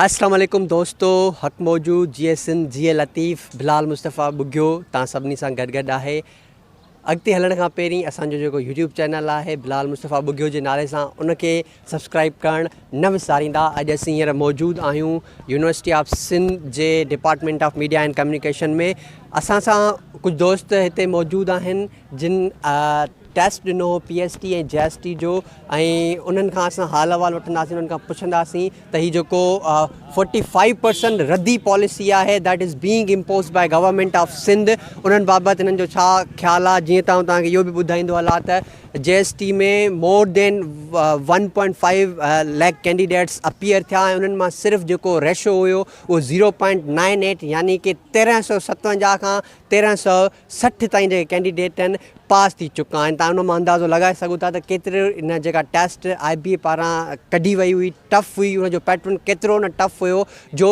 اسلام عليڪم دوستو حق موجود جيئي سنڌ جيئي لطيف بلال مصطفيٰ ٻگهيو توهان سڀني سان گڏ گڏ آهي اڳتي هلڻ کان پهرين اسان جو جيڪو يوٽيوب چينل آهي بلال مصطفيٰ ٻگهيو جي نالي سان ان کي سبسڪرائب ڪرڻ نه وساريندا اڄ اسين هينئر موجود آهيون يونيورسٽي آف سنڌ جي department of media and communication ۾ اسان سان ڪجهه دوست هتي موجود آهن جن ٽيسٽ ڏنو هو P S T ۽ J S T جو ۽ انهن کان اسان حال احوال وٺنداسين انهن کان پڇنداسين ته هي جيڪو فورٽي فائيو پرسنٽ ردي پاليسي آهي that is being impose by government of Sindh انهن بابت انهن جو ڇا خيال آهي جيئن ته آئون توهان کي اهو به ٻڌائيندو هلان ته جي S T ۾ more than one point five lakh candidates appear ٿيا ۽ انهن مان صرف جيڪو ريشو هيو اهو زيرو پوائنٽ نائن ايٽ يعني ڪي 1357 کان 1360 تائين جيڪي ڪينڊيڊيٽ آهن پاس ٿي چڪا آهن تان ان مان اندازو لڳائي سگهو ٿا ته ڪيتري ان جيڪا ٽيسٽ آء بي اي پاران ڪڍي وئي هئي ٽف هئي ان جو پيٽرن ڪيترو نه ٽف هيو جو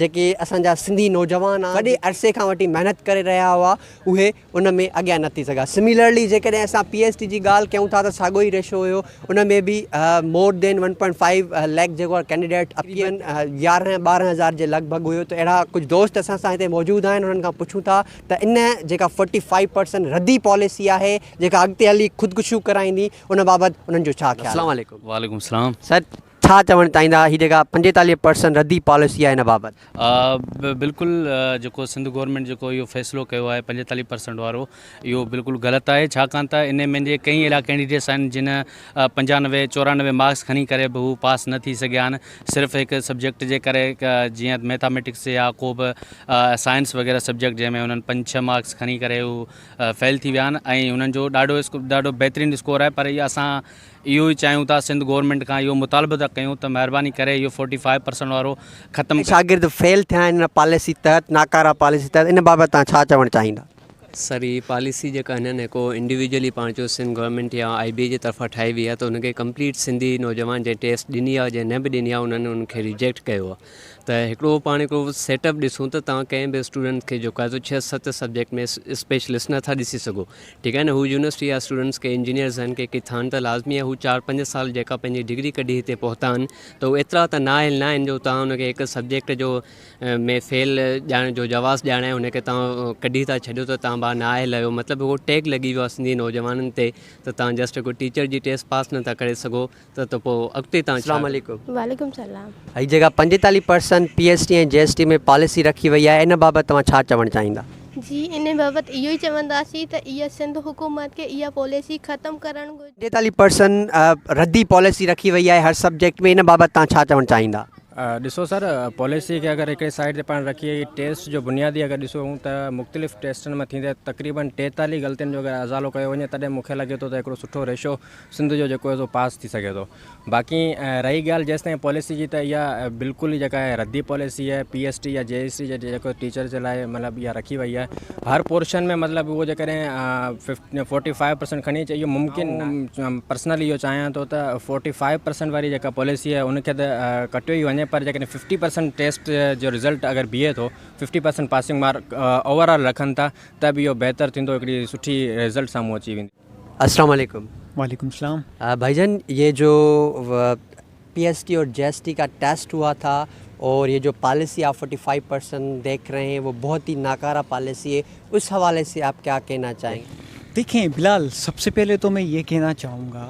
جيڪي اسان جا سنڌي نوجوان وڏي عرصي کان وٺي محنت ڪري رهيا هئا اهي ان ۾ اڳيان نه ٿي سگهيا سميلرلي جيڪڏهن اسان پي ايس ٽي جي ڳالهه ڪيون ٿا ته ساڳيو ئي ريشو هيو ان ۾ به مور دين 1.5 ليک جيڪو آهي ڪينڊيڊيٽ تقريبن يارهن ٻارهن هزار جي لڳ ڀڳ هيو ته اهڙا ڪجهه دوست اسان سان هتي موجود آهن انهن کان پڇون ٿا ته ان جيڪا فورٽي فائيو پرسنٽ ردي پاليسي آهي جيڪا اڳتي هلي خودڪشيون ڪرائيندي ان بابت انهن جو ڇا خيال آهي. السلام عليڪم. وعليڪم السلام. سر ڇا چوڻ چاهيندا هي جيڪا 45 پرسنٽ ردي پاليسي آهي ان بابت. بلڪل جيڪو سنڌ گورنمينٽ جيڪو اهو فيصلو ڪيو آهي 45 پرسنٽ وارو اهو بلڪل غلط آهي ڇاڪاڻ ته ان ۾ جي ڪئين اهڙا ڪينڊيڊيٽس آهن جن 95 94 مارڪس کڻي ڪري به هو پاس نه ٿي سگهيا آهن صرف هڪ سبجيڪٽ جي ڪري جيئن ميٿاميٽڪس يا ڪو به سائنس وغيره سبجيڪٽ جنهن ۾ انهن پنج ڇهه مارڪس کڻي ڪري هو فيل ٿي ويا آهن ۽ انهن جو ڏاڍو ڏاڍو بهترين اسڪور آهي پر اهو اسان اهو ئي چاهيون ٿا سنڌ گورنمينٽ کان اهو مطالبو ٿا ڪيون ته مهرباني ڪري اهو فورٽي فائيو پرسنٽ وارو ختم شاگرد فيل ٿيا آهن ان پاليسي تحت ناڪاره پاليسي تحت ان بابت توهان ڇا چوڻ چاهيندا؟ سر هي پاليسي جيڪا هنن هڪو انڊيويجولي پاڻ چيو سنڌ گورنمينٽ يا آئي بي اي جي طرفان ٺاهي وئي آهي ته ان کي ڪمپليٽ سنڌي نوجوان جنهن ٽيسٽ ڏني آهي جنهن نه به ڏني آهي انهن ان کي ريجيڪٽ ڪيو آهي ته هڪڙو پاڻ هڪڙو سيٽ اپ ڏسون ته توهان ڪنهن به اسٽوڊنٽ کي جيڪو آهي سو ڇهه ست سبجيڪٽ ۾ اسپيشلسٽ نٿا ڏسي سگهو ٺيڪ آهي نه هو يونيورسٽي جا اسٽوڊنٽس ڪي انجنيئرز آهن ڪي ڪٿان ته لازمي آهي هو چار پنج سال جيڪا پنهنجي ڊگري ڪڍي هتي پهتا آهن ته هو ايترا ته نااهل نه آهن جو توهان ان کي هڪ سبجيڪٽ جو ۾ فيل ڄاڻ جو جواز ڄاڻائي ان کي توهان ڪڍي ٿا ڇڏيو ته توهان با نااهل آهيو مطلب هڪڙو ٽيگ لڳي ويو آهي سنڌي نوجوانن تي ته توهان جسٽ هڪ ٽيچر جي ٽيسٽ پاس نٿا ڪري سگهو ته ته پوء اڳتي توهان ڇا اسلام عليڪم. وعليڪم سلام. هي جيڪا 45 percent P S T ۽ G S T ۾ policy رکي وئي آهي ان بابت توهان ڇا چوڻ چاهيندا؟ جي ان بابت اهو ئي چونداسين ته اها سنڌ حڪومت کي اها پاليسي ختم ڪرڻ گهرجي. 45 پرسنٽ ردي پاليسي رکي وئي آهي هر سبجيڪٽ ۾ ان بابت توهان ڇا چوڻ چاهيندا؟ ڏسو سر پاليسي کي اگر هڪڙي سائيڊ تي پاڻ رکي ٽيسٽ جو بنيادي اگر ڏسون ته مختلف ٽيسٽن ۾ ٿيندي تقريبن 43 غلطين جو اگر ازالو ڪيو وڃي تڏهن مونکي لڳي ٿو ته هڪڙو سٺو ريشو سنڌ جو جيڪو آهي سو پاس ٿي سگهي ٿو باقي رهي ڳالهه جيستائين پاليسي جي ته اها بلڪل ئي جيڪا آهي ردي پاليسي آهي پي ايس ٽي يا جي ايس ٽي جي جيڪو ٽيچر جي لاء مطلب اها رکي وئي آهي هر پورشن ۾ مطلب اهو جيڪڏهن فورٽي فائيو پرسنٽ کڻي اچي اهو ممڪن پرسنلي اهو چاهيان ٿو ته فورٽي فائيو پرسنٽ واري جيڪا پاليسي آهي ان کي ته ڪٽيو ئي وڃي پر جيڪڏهن ففٽي پرسنٽ ٽيسٽ جو رزلٽ اگر بيهي ٿو fifty percent passing mark overall رکن ٿا ته به اهو بهتر ٿيندو هڪڙي سٺي رزلٽ سامهون اچي ويندي. السلام عليڪم. وعليڪم السلام. ڀائي جان يه جو پي ايس ٽي اور جي ايس ٽي ڪا ٽيسٽ هوا ٿا اور يه جو پاليسي آپ فورٽي فائيو پرسنٽ ديک رهي هين وو بهت هي ناڪاره پاليسي هي اس حوالي سي آپ ڪيا ڪهنا چاهين گي. ديکين بلال سب سي پهلي تو مين يه ڪهنا چاهون گا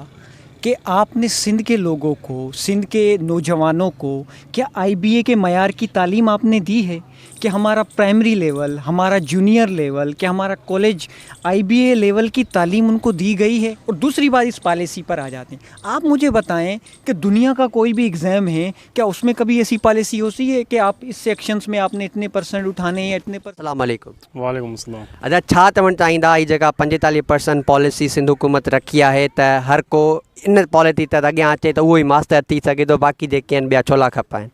ڪي آپ ني سنڌ ڪي لوگو ڪو سنڌ ڪي نوجوانو ڪو ڪيا آئي بي اي ڪي معيار ڪي تعليم آپ ني the هي ڪي همارا پرائمري ليول همارا جونيئر ليول ڪي همارا college I B A level ڪي تعليم ان ڪو the گئي هي اور دوسري بات اس پاليسي پر آ جاتي هين آپ مجهي بتائين ڪي دنيا ڪا ڪوئي بي ايگزام هي ڪيا اس مين ڪبي ايسي پاليسي هوتي هي ڪي آپ اس سيڪشنز مين آپ ني اتني پرسنٽ اٺاني هي اتني پر. السلام عليڪم. وعليڪم السلام. ادا ڇا چوڻ چاهيندا هي جيڪا 45 پرسنٽ پاليسي سنڌ حڪومت رکي آهي ته هر ڪو ان پاليسي تحت اڳيان اچي ته اهو ئي ماستر ٿي سگهي ٿو باقي جيڪي آهن ٻيا ڇولا کپائن.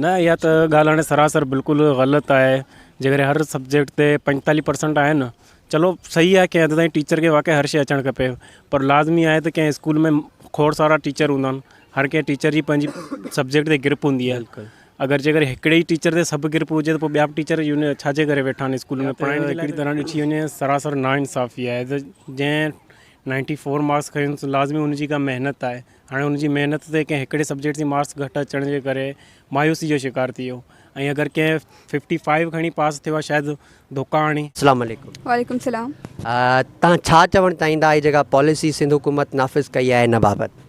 نه اها ته ڳالهه هاڻي سراسر بلڪل غلط آهي جيڪڏهن هر سبجيڪٽ تي 45 پرسنٽ آهن چلو صحيح آهي ڪنهن حد تائين ٽيچر کي واقعي هر شيء اچڻ کپي پر لازمي آهي ته ڪنهن اسڪول ۾ کوڙ سارا ٽيچر هوندا آهن هر ڪنهن ٽيچر جي پنهنجي سبجيڪٽ تي گرپ هوندي آهي اگر جيڪڏهن هڪڙي ئي ٽيچر تي سڀ گرپ هجي ته پوء ٻيا به ٽيچر ڇا جي ڪري ويٺا آهن اسڪول ۾ پڙهائڻ جي لاء هڪڙي طرح ڏٺي وڃي سراسر ناانصافي آهي ته جنهن 94 مارڪس کڻي ته لازمي ان جي ڪا محنت آهي هاڻي ان جي محنت تي ڪنهن هڪڙي سبجيڪٽ جي مارڪس گهٽ اچڻ جي ڪري مايوسي جو شڪار ٿي ويو ۽ اگر ڪنهن 55 کڻي پاس ٿيو آهي شايد ڌوڪا هڻي السلام عليڪم. وعليڪم السلام. توهان ڇا چوڻ چاهيندا هي جيڪا پاليسي سنڌ حڪومت نافذ ڪئي آهي ان بابت؟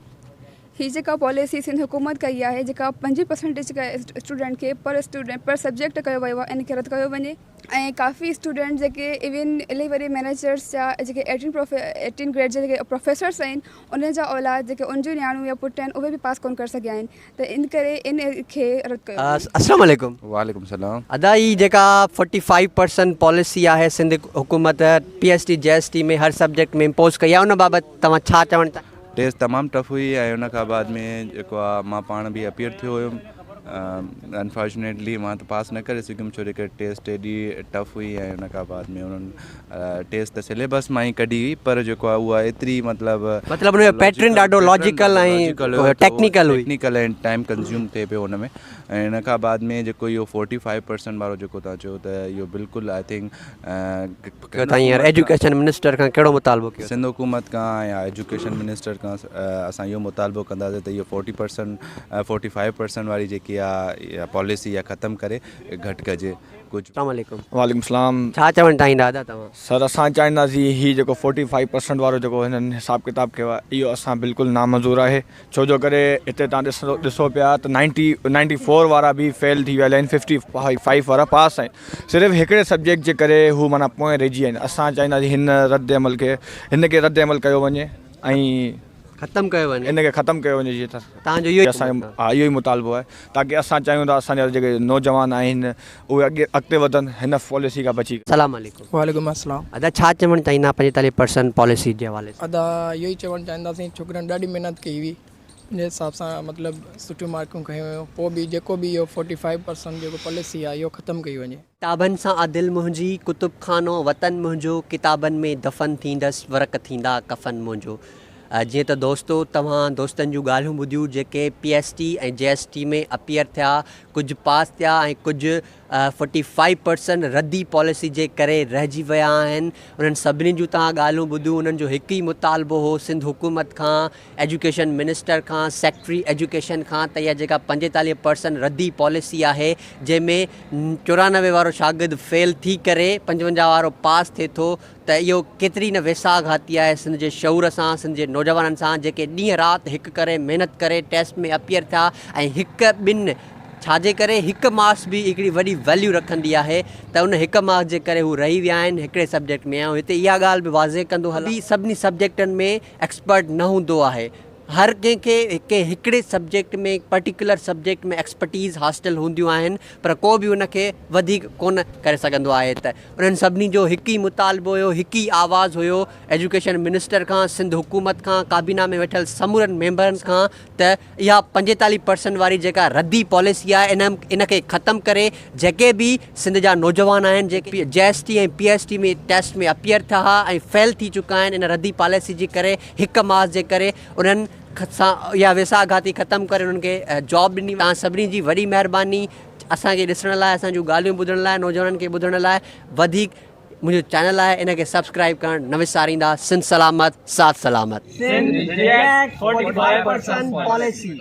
هي جيڪا پاليسي سنڌ حڪومت ڪئي آهي جيڪا 25 پرسنٽيج اسٽوڊنٽ کي پر اسٽوڊنٽ پر سبجيڪٽ ڪيو ويو آهي ان کي رد ڪيو وڃي ۽ ڪافي اسٽوڊنٽ جيڪي ايون الائي وڏي مئنيجرس جا جيڪي ايٽين پروفي ايٽين گريڊ جا جيڪي پروفيسرس آهن انهن جا اولاد جيڪي ان جون نياڻيون يا پٽ آهن اهي به پاس ڪونه ڪري سگهيا آهن ته ان ڪري ان کي رد ڪيو وڃي. السلام عليڪم. وعليڪم السلام. ادا هي جيڪا فورٽي فائيو پرسنٽ پاليسي آهي سنڌ حڪومت P S T J S T ۾ هر سبجيڪٽ ۾ امپوز ڪئي آهي ان بابت توهان ڇا چوڻ چاهيندا. ٽيسٽ تمام ٽف هئي ۽ ان کان بعد ۾ جيڪو آ مان پاڻ به اپيئر ٿيو هيم انفارچونيٽلي مان ته پاس نه ڪري سگهيم ڇو جي ڪري ٽيسٽ ايڏي ٽف هئي ۽ ان کان بعد ۾ انهن ٽيسٽ ته سليبس مان ئي ڪڍي هئي پر جيڪو آ اها ايتري مطلب مطلب ان جو پيٽرن ڏاڍو لاجيڪل ۽ ٽيڪنيڪل هئي. ٽيڪنيڪل ۽ ٽائيم ڪنزيوم ٿئي پيو ان ۾ ۽ ان کان بعد ۾ جيڪو اهو فورٽي فائيو پرسنٽ وارو جيڪو توهان چيو ته اهو بلڪل I think ڪيو تائين هينئر ايجوڪيشن منسٽر کان ڪهڙو مطالبو ڪيو؟ سنڌ حڪومت کان يا ايجوڪيشن منسٽر کان اسان اهو مطالبو ڪنداسين ته اهو forty percent forty five percent واري جيڪي آ پاليسي اها ختم ڪري گهٽ ڪجي ڪجهه. السلام عليڪم. وعليڪم السلام. ڇا چوڻ چاهيندا ادا توهان؟ سر اسان چاهينداسين هي جيڪو فورٽي فائيو پرسنٽ وارو جيڪو هنن حساب ڪتاب ڪيو آهي اهو اسان بلڪل نامنظور آهي ڇو جو ڪري هتي تان ڏسو ڏسو پيا ته نائنٽي نائنٽي فور وارا به فيل ٿي ويا آهن ففٽي فائيو وارا پاس آهن صرف هڪڙي سبجيڪٽ جي ڪري هو معنيٰ پوئين رهجي ويا آهن اسان چاهينداسين هن رد عمل کي هن کي رد عمل ڪيو وڃي ۽ ختم ڪيو وڃي ان کي ختم ڪيو وڃي جيئن ته تان جو اهو ئي اسان جو ها اهو ئي مطالبو آهي تاڪي اسان چاهيون ٿا اسان جا جيڪي نوجوان آهن اهي اڳي اڳتي وڌن هن پاليسي کان بچي السلام عليڪم. وعليڪم السلام. ادا ڇا چوڻ چاهيندا 45 پرسنٽ پاليسي جي حوالي سان. ادا اهو ئي چوڻ چاهينداسين ڇوڪرن ڏاڍي محنت ڪئي هئي منهنجي حساب سان مطلب سٺيون مارڪون کنيون هيون پوء به جيڪو به اهو فورٽي فائيو پرسنٽ جيڪو پاليسي آهي اهو ختم ڪئي وڃي. ڪتابن سان آ دل منهنجي، ڪتب خانو وطن منهنجو، ڪتابن ۾ دفن ٿيندس، ورق ٿيندا ڪفن منهنجو. جيئن ته دوستو توهان دوستن جون ڳالهيون ٻڌيون جيڪي P S T ۽ J S T ۾ appear ٿيا ڪجهه پاس ٿيا ۽ ڪجهه فورٽي فائيو پرسنٽ ردي پاليسي جي ڪري رهجي ويا آهن انهن سڀني جون توهان ڳالهيون ٻڌيون انهن جو هڪ ئي مطالبو هو سنڌ حڪومت کان ايجوڪيشن منسٽر کان سيڪريٽري ايجوڪيشن کان ته اها جيڪا 45 پرسنٽ ردي پاليسي آهي جنهن ۾ 94 وارو شاگرد فيل ٿي ڪري 55 وارو پاس ٿئي ٿو ته اهو ڪيتري نه ويساهه گهاتي آهي سنڌ جي شعور سان سنڌ جي نوجوانن سان جيڪي ڏينهن رات هڪ ڪري محنت ڪري ٽيسٽ ۾ اپيئر ٿيا ۽ هڪ ٻن ڇا جي ڪري هڪ مارڪس به هڪڙي وڏي ويليو رکندي آهي ته ان هڪ مارڪس جي ڪري هو رهي ويا آهن هڪڙي سبجيڪٽ ۾ آئون هتي اها ڳالهه به واضح ڪندو هلان سڀني سبجيڪٽن ۾ ايڪسپرٽ نه هوندو آهي هر ڪنهن کي ڪنهن هڪڙي سبجيڪٽ ۾ پرٽيڪولر سبجيڪٽ ۾ ايڪسپرٽيز حاصل هونديون آهن پر ڪو به ان کي وڌيڪ ڪونه ڪري سگهندو آهي ته انهن سڀني جو هڪ ئي مطالبو هيو هڪ ئي آواز هيو ايجوڪيشن منسٽر کان سنڌ حڪومت کان ڪابينا ۾ ويٺل سمورن ميمبرن کان ته اها 45 پرسنٽ واري جيڪا ردي پاليسي آهي ان ان کي ختم ڪري جيڪي به سنڌ جا نوجوان آهن جيڪي J S T ۽ P S T ۾ test ۾ appear ٿيا ها ۽ فيل ٿي چڪا آهن ان ردي پاليسي جي ڪري هڪ ماس جي ڪري انهن سان اها ويساهه گهاتي ختم ڪري انهن کي جاب ڏني توهان سڀني جي وڏي مهرباني اسان کي ڏسڻ لاء اسان جون ڳالهيون ٻڌڻ لاء نوجوانن کي ٻڌڻ لاء وڌيڪ منهنجو چينل آهي ان کي سبسڪرائب ڪرڻ نه وساريندا سنڌ سلامت ساٿ سلامت. Sindh reject 45% policy.